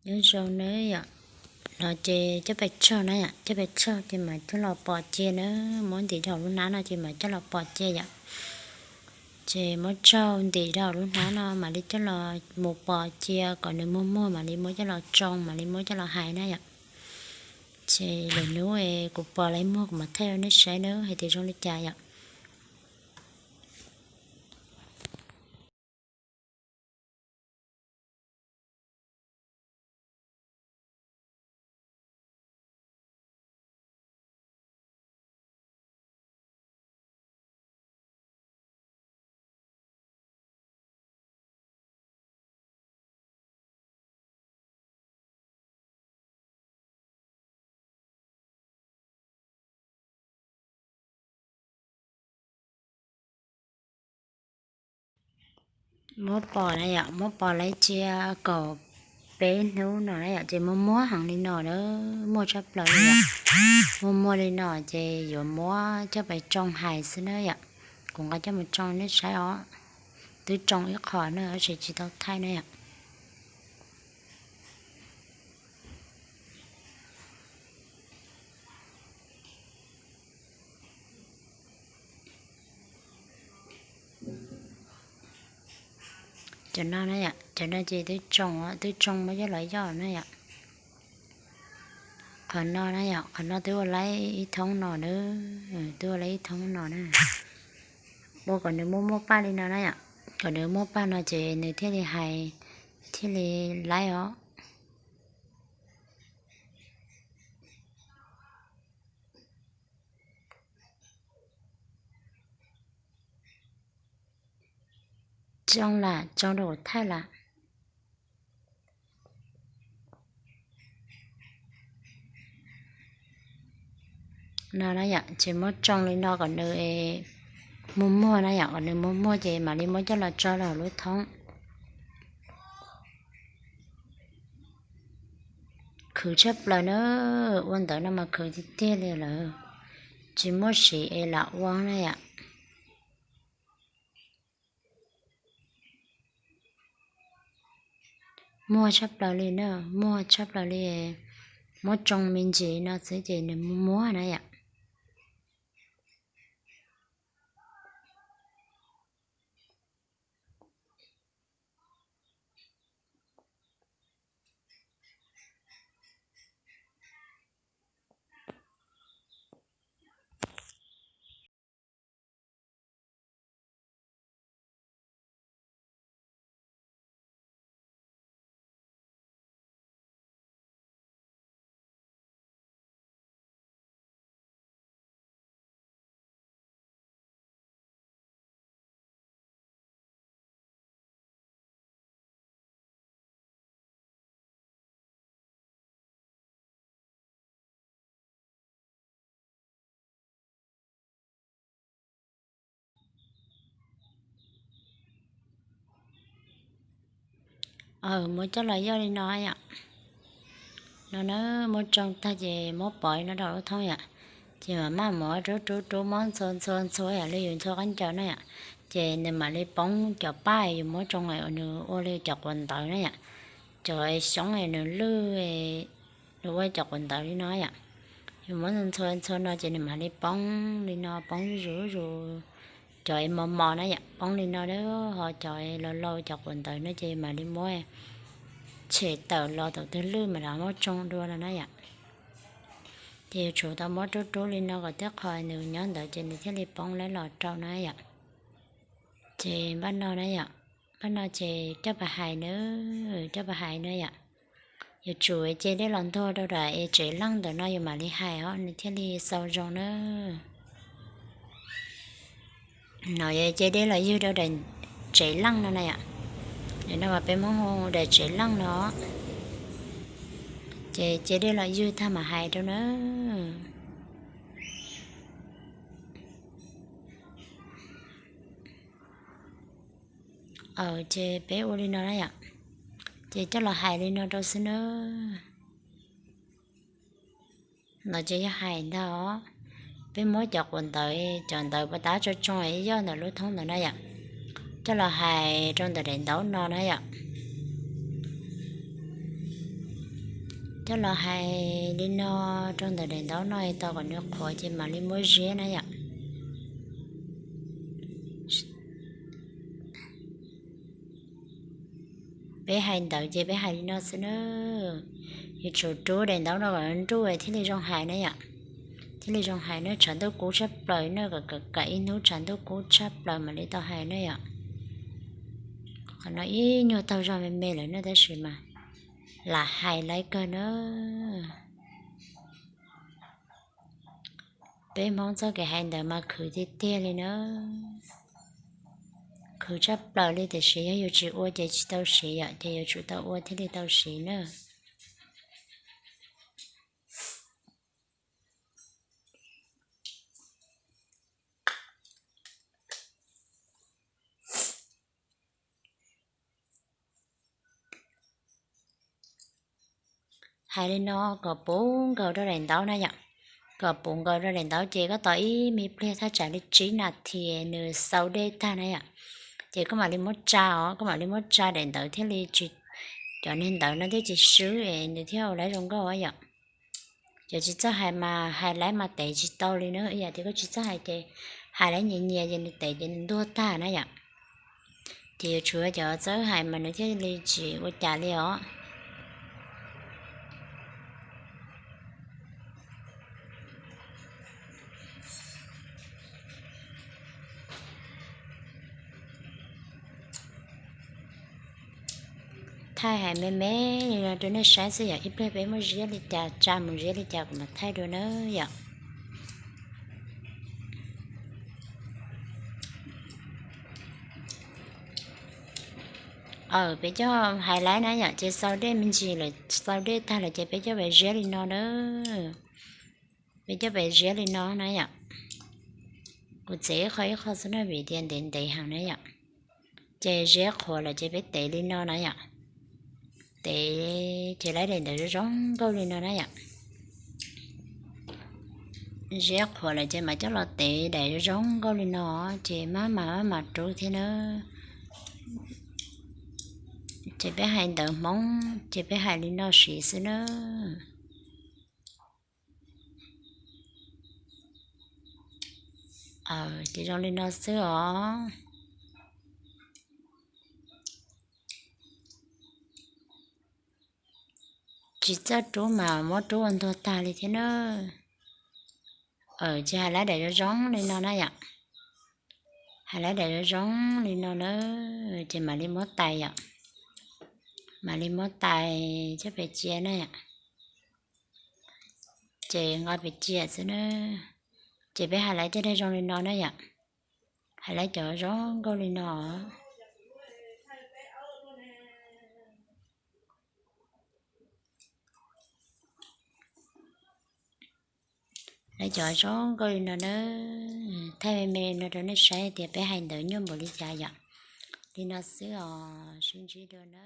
Nyob zoo nawb yom. No ces coj pes tsawg na yom, coj pes tsawg ces mam coj los pom cia na. Muab ntim dhau lub hnab no ces mam coj los pom cia yom. Ces muab tsawg ntim dhau lub hnab no mam li coj los mus pom cia kom nws muag muag mam li muab coj los tsoo mam li muab coj los hais na yom. Ces lwm hnub kuv pom lawv muag kuv mam thaij rau nej saib na hais tias zoo li cas yom. Muab pom na yom, muab pom lawv cia kaum peb hnub no na yom, ces muag muag heev li no na, muag tshaj plaws li yom. Muag muag li no ces yuav muab coj pes tsoo hais xwb na yom. Kuv nqa coj mus tsoo nej saib os. Twb tsoo ib qho na tab sis tsis tau thaij na yom. Cov no na yom, cov no ces twb tsoo, twb tsoo muab coj los yoj na yom. Qhov no na yom, qhov no twb ua laib ib thoob no na, twb ua laib ib thoob no na. Ua kom nws muaj muaj paj li no na yom, kom nws muaj paj no ces nws thiaj li hais, thiaj li laib os. Tsoo lam tsoo rau kuv thaij lam. No na yom, ces muab tsoo li no kom nws muag muag na yom, kom nws muag muag ces mam li muab coj los tso rau hauv lub thoob. Khwv tshaj plaws na, ua ntawv no mas khwv tiag tiag li lawm, tsis muaj siv es lam ua na yom. Muag tshaj plaws li na, muag tshaj plaws li. Muab tsoo me ntsis no xwb ces nws muag muag na yom. Muab coj los yoj li no yom. No na, muab tsoo tag ces muab pov li no rau lub thoob yom. Ces mam maj mus rub rub rub, muab ntxhua ntxhua ntxhua yom, li yus ntxhua khaub ncaws na yom. Ces nws mam li poob cov paj yus muab tsoo uas nws ua li cov quav ntawv na yom. Cov xyoob nws lwj, nws ua cov quav ntawv li no yom. Yus muab ntxhua ntxhua no ces nws mam li poob li no, poob zuj zus. Cov mos mos na yom, poob li no, ho cov laus laus cov quav ntawv no ces mam li muab tshem tawm los thaum twg lwj mam li muab tsoo dua no na yom. Ces yuav tsum tau muab rub rub li no kom tej qho nws nyob ntawd ces nws thiaj li poob lawm los rau na yom. Ces npaj no na yom, npaj no ces coj pas hais na, coj pas hais na yom. Yuav tsum ce dej los ntuag rau daim es tsev leej ntawm no yus mam li hais os nws thiaj li xaus zoo na. No yog ce dej los ywg rau daim tsev leej no na yom. Daim no mas peb Hmoob hu daim tsev leej no. Ces ce dej los ywg tag mam hais rau na. Ces peb ua li no na yom. Ces coj los hais li no rau xwb na. No ces yog hais ntag os. Peb muab cov quav ntawv, cov ntawv pas tab tso tsoo yoj ntawm lub thoob ntawd na yom, coj los hais rau ntawm daim ntaub no na yom. Coj los hais li no rau ntawm daim ntaub no es tos kom nws qhuav ces mam li muab ziab na yom. Peb hais ntawv ces peb hais li no xwb na. Yuav tsum rub daim ntaub no kom nruj thiaj li zoo hais na yom. Thiaj li zoo hais na, tshav ntuj kub tshaj plaws na, kom kawm kawm ib hnub tshav ntuj kub tshaj plaws mam li tau hais na yom. Qhov no ib nyuag taug zog me me lawm na tab sis mas lam hais laiv kawg na. Peb Hmoob txoj kev hais ntawv mas khwv tiag tiag li na. Khwv tshaj plaws li tiam sis yog yus tsis ua ces tsis tau siv yom, ces yuav tsum tau ua thiaj li tau siv na. Hais li no kom puv nkaus rau daim ntaub na yom. Kom puv nkaus rau daim ntaub ces koj tos ib me pliag thaj tsam li tsib nas this nws xau dej tag na yom. Ces koj mam li muab tsa os, koj mam li muab tsa daim ntawv thiaj li tsis, cov niag ntawv no thiaj tsis swb es nws thiaj ua laiv zoo nkauj yom. Cov tsis txawj hais mas hais laiv mas tev tsis tau li na, ib yam tias koj tsis txawj hais ces hais laiv nyias nyias ces nws tev ces nws ntuag tag na yom. Ces yuav tsum cov txawj hais mas nws thiaj li tsis ua cas li os. Thaij hais me me li no rau nej saib xwb yom, ib pliag peb muab ziab li cas, tsa mus ziab li cas kuv mam thaij dua na yom. Aw, peb coj hais laiv na yom, ces xau dej me ntsis lawm, xau dej tag lawm ces peb coj pem ziab li no na. Peb coj pem ziab li no na yom. Kuv txiav ib qho ib qho xwb na vim tias ntev ntev heev na yom. Ces ziab qhuav lawm ces peb tev li no na yom. Tev ces laiv daim ntawv zoo zoo nkauj li no na yom. Ziab qhuav lawm ces mam coj los tev daim zoo zoo nkauj li no, ces maj mam maj mam rub thiab na. Ces peb hais ntawv Hmoob ces peb hais li no siv xwb na. Ces zoo li no xwb os. Tsis txawj rub mas muab rub ua ntuag tag li thiab na. Ces hais laiv daim zoo zoo li no na yom. Hais laiv daim zoo zoo li no na, ces mam li muab tais yom. Mam li muab tais coj pem cia na yom. Ces nqa pem cia xwb na. Ces peb hais laiv cov daim zoo li no na yom. Hais laiv cov zoo nkauj li no. Laiv cov zoo nkauj li no na. Thaij me me no rau nej saib tias peb hais ntawv nyuaj npaum li cas yom. Li no xwb os, sib ntsib dua na.